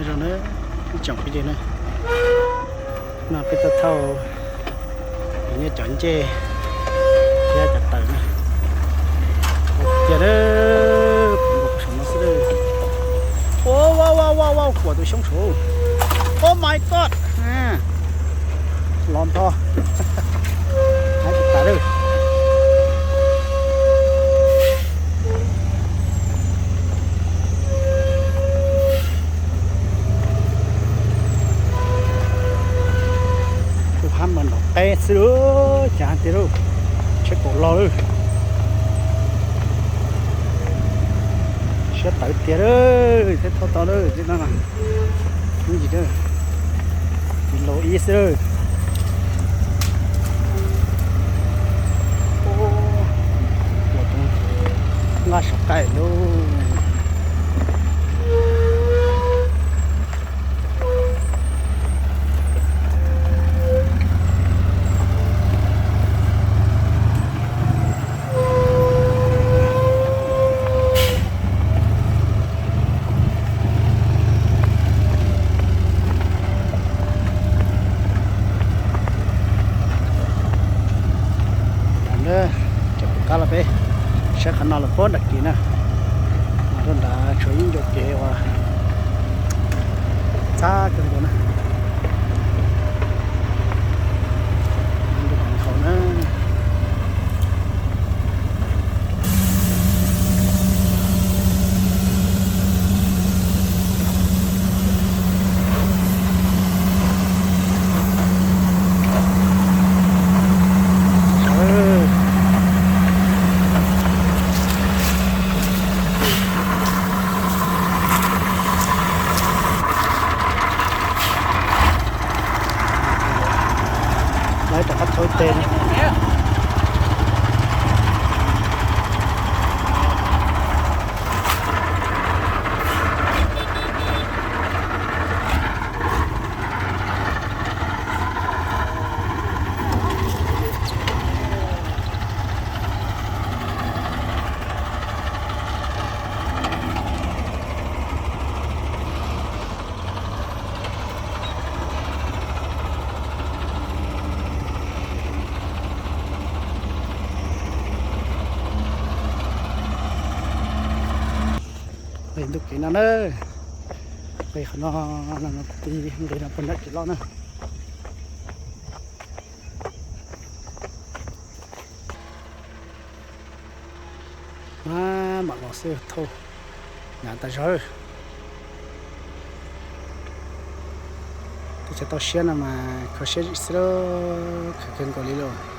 Zoo na, ib tsoom phooj ywg na, no peb tuaj thauj nyiaj cov ncej thiab cov taws na. Tiag, saum no xwb. Ua ua ua ua, kuam tus xyoob saud. Oh my god, los ntho. Hab tas lawm. Tus hab mas nrov qeb xwb lauj, cas tiag lauj, tsheb kaum los lawm. Siab tawv tiag lawm, thiaj thauj tau lawm tej no. Ib yim, ib los ib xwb lawm. Ua tus nqaj saum qaij lauj. Cov pum qab los peb saib qhov no los puag nram kis na. Mas rau nrad tshuav ib ncua kev uas txhab kawg nkaus na. Ncua kom nkhaus na. Lawv rov qab thauj tes. Nqis ntuj kev no na, nqis qhov no, nqis no puag nram kev loj na. Maj mam los xwb thauj, hnyav tas zog. Teb chaws toj siab no mas kho siab zim xwb lauj, khav kawg nkaus li lauj.